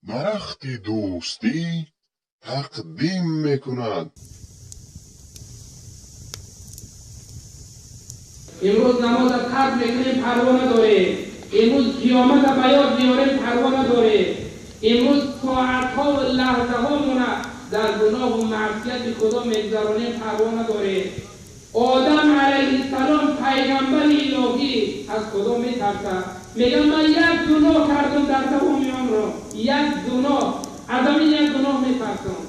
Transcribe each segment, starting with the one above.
Дарахти дӯстӣ тақдим мекунад. Имрӯз намоза тарк мекунем, парво надорем. Имрӯз қиёмата ба ёд меорем, парво надорем. Имрӯз соатҳо ва лаҳзаҳомона дар гуноҳу маъсияти Худо мегузаронем, парво надорем. Одам алайҳиссалом пайғамбари илоҳӣ аз Худо метарсад. Мегӯяд ман як гуноҳ кардам дар давоми умрам, як гуноҳ, аз ҳамин як гуноҳ метарсам.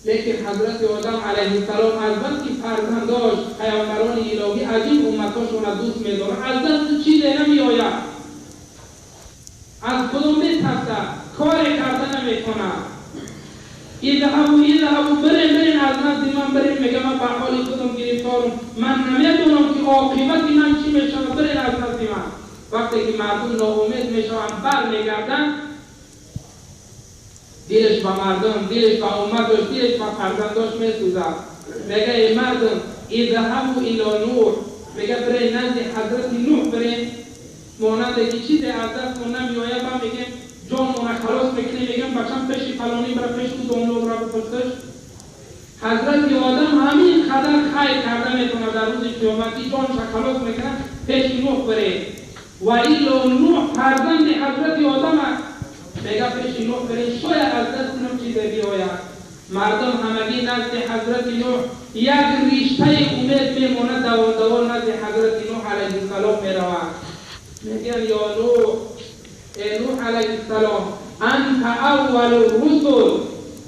Лекин ҳазрати Одам алайҳиссалом аз бас ки фарзандош паёмбарони илоҳӣ аҷиб умматҳошонро дӯст медорад, аз дасту чизе намеояд, аз Худо метарсад, коре карда наметавонад. Изҳабу изҳабу, бирем бирем аз назди ман бирем. Мегӯяд ман ба ҳоли худам гирифторам, ман намедонам ки оқибати ман чӣ мешавад, бирем аз назди ман. Вақте ки мардум ноумед мешаванд, бармегарданд, дилаш ба мардум, дилаш ба умматаш, дилаш ба фарзандош месӯзад. Мегӯяд эй мардум, изҳабу ило Нуҳ, мегӯяд бирем назди ҳазрати Нуҳ бирем. Монанде ки чизе аз дастмон намеояд, ба мегӯем ҷонмона халос мекунем, мегӯям бачам пеши фалонӣ бира, пеши домло бира бипурсаш. Ҳазрати Одам ҳамин қадар хайр карда метавонад дар рӯзи қиёмат, ки ҷонша халос мекунад, пеши Нуҳ бирем. Ва илло Нуҳ фарзанди ҳазрати Одам аст. Мегӯяд пеши Нуҳ бирем, шояд аз дасти Нуҳ чизе биёяд. Мардум ҳамагӣ назди ҳазрати Нуҳ як риштаи умед мемонад, давон давон назди ҳазрати Нуҳ алайҳиссалом мераванд. Мегӯянд ё Нуҳ, эй Нуҳ алайҳиссалом, анта аввалу русул,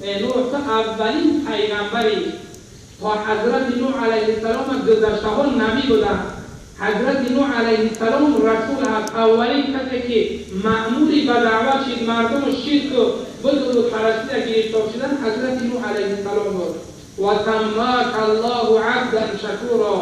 эй Нуҳ ту аввалин пайғамбарӣ. То ҳазрати Нуҳ алайҳиссалом гузаштаҳо набӣ буданд. Ҳазрати Нуҳ алайҳиссалом расул ҳаст, аввалин касе ки маъмури ба даъват шид, мардуму ширку буту парастида гирифтор шудан ҳазрати Нуҳ алайҳиссалом буд. Ва саммака Аллоҳу абдан шакуро,